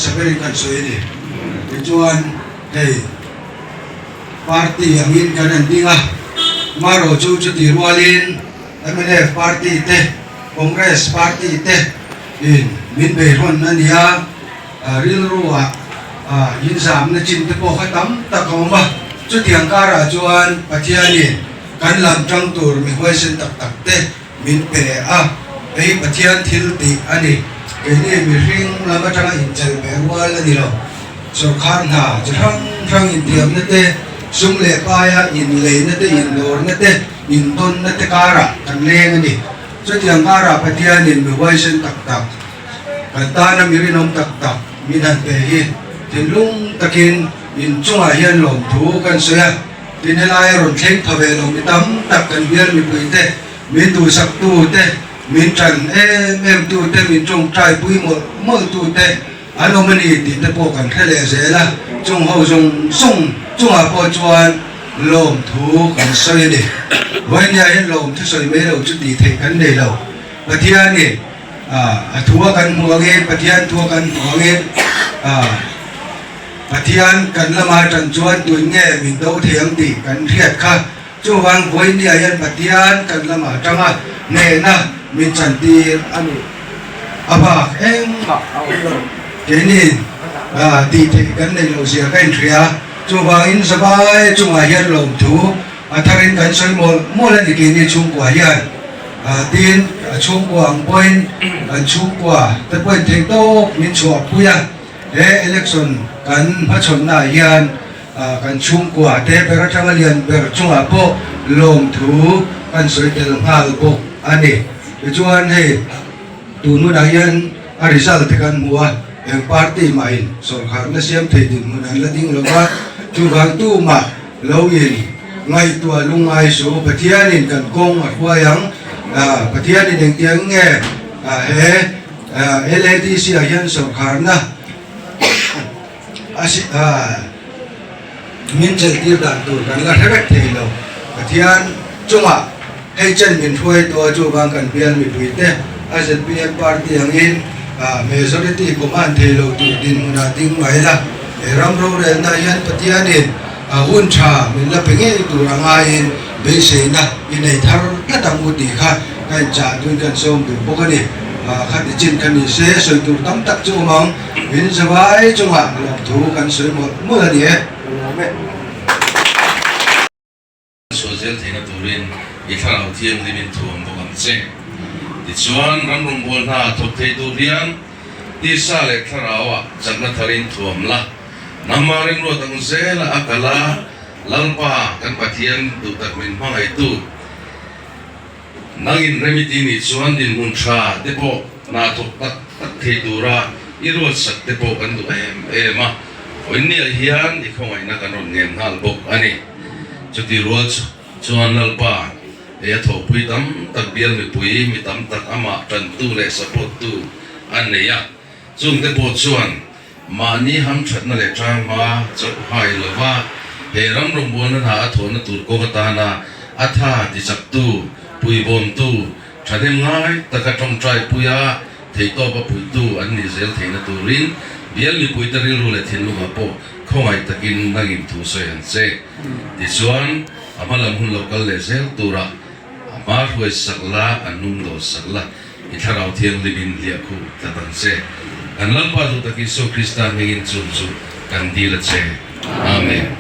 hmasa berin kan sawi a ni. Tichuan hei party angin kan han ding a, marawh chu chutih rualin mnf party te, Congress party te in min beihrawn a ni a, rilru ah inzamna chin te pawh kha tam tak a awm a, chutiang karah chuan Pathianin kan lam tang tur mi huaisen tak tak te min pe a, hei Pathian thil tih a ni. Keini mihring lam atanga inchelh ve rual a ni lo. Sawrkhar hna chi hrang hrang intiamna te, sum leh paia inleina te, indawrna te, intawnna te karah kan leng a ni. Chutiang karah Pathianin mi huaisen tak tak, kan tana mi rinawm tak tak min han pe hi thinlung takin inchungah hian lawmthu kan sawi a. Tin helai a rawn thleng tha ve lo mi tam tak kan bial mipui te, min duhsak tu te, min tan em em tu te, min tawngtai pui mawlh mawlh tu te an awm a ni tih te pawh kan hre leh zel a, chung ho zawng zawng chungah pawh chuan lawmthu kan sawi a ni. Vawinia hian lawmthu sawi mai lo chu tih theih kan nei lo. Pathianin a thu a kan hmuh angin, Pathian thu a kan hmuh angin, Pathian kan lama tan chuan tun nge min do thei ang tih kan hriat kha. Chuvang vawinia hian Pathian kan lama tanga hnehna min chantir a ni. A bak engmah a awm lo. Keini tih theih kan neih loh zia ka inhria. Chuvangin zavai chungah hian lawmthu a tharin kan sawi mawlh mawlh a ni keini chhungkua hian. Tin, chhungkua ang pawhin kan chhungkua te pawhin theihtawp min chhuahpui a. He election kan hmachhawnnaah hian kan chhungkua te ber atanga lian ber chungah pawh lawmthu kan sawi tel nghal bawk a ni. Tichuan hei tun hunah hian a result te kan hmu a, eng party mahin sawrkharna siam thei dinhmun an la ding lo va, chuvang tumah lo in ngaihtuah lungngai suh, Pathianin kan kawng a hruai ang, Pathianin engtiang nge he LADC ah hian sawrkharna min chelhtir dan tur kan la hre vek thei lo. Pathian chungah hei chen min hruai tawh a, chuvang kan bial mipuite a zpm party angin majority command thei lo tur dinhmunah ding mai la. He ram rorelna hian Pathianin hun tha min la pe ngei tur a ngaiin beiseina i nei thar tlat ang u tih kha ka inchah tun kan sawm duh bawk a ni. Khati chin kha ni se sawi tur tam tak chu awm ang, min zavai chungah lawmthu kan sawi mawlh mawlh a ni e. Ka lawm e. Sual zel theihna turin i thlarau thianghlimin thuam bawk ang che. Tichuan, ram rawngbâwl hna thawk thei tur hian tisa leh thlarauah chakna tharin thuam la. Nangmah rimruat ang zela a kal a, Lalpa kan Pathian duhtak min hmangaihtu, nangin remiti nih chuan dinhmun tha te pawh hna thawk tak tak thei tura i ruatsak te pawh kan duh em em a, Vawiinniah hian i khawngaihna kan rawn ngen nghal bawk a ni. Chuti rual chuan Lalpa ei a thawhpui tam tak bial mipui mi tam tak amah tantu leh support tu an nei a, chungte pawh chuan Mahni hamthatna leh ṭanghma chauh hai lova he ram rawngbawlna hna a thawhna tur kawng atana a tha tichaktu, puibawmtu, ṭhahnem ngai taka ṭawngṭaipuia theihtawpa puitu an nih zel theihna turin bial mipuite rilru leh thinlungah pawh khawngaih takin nangin thu sawi ang che. Tichuan, a hma lam hun lo kal leh zel turah A hma hruai sak la, a hnung dawl sak la, i thlarau thianghlimin hliah khuh tlat ang che. Kan Lalpa duh tak Isua Krista hmingin chung chu kan dil a che. Amen.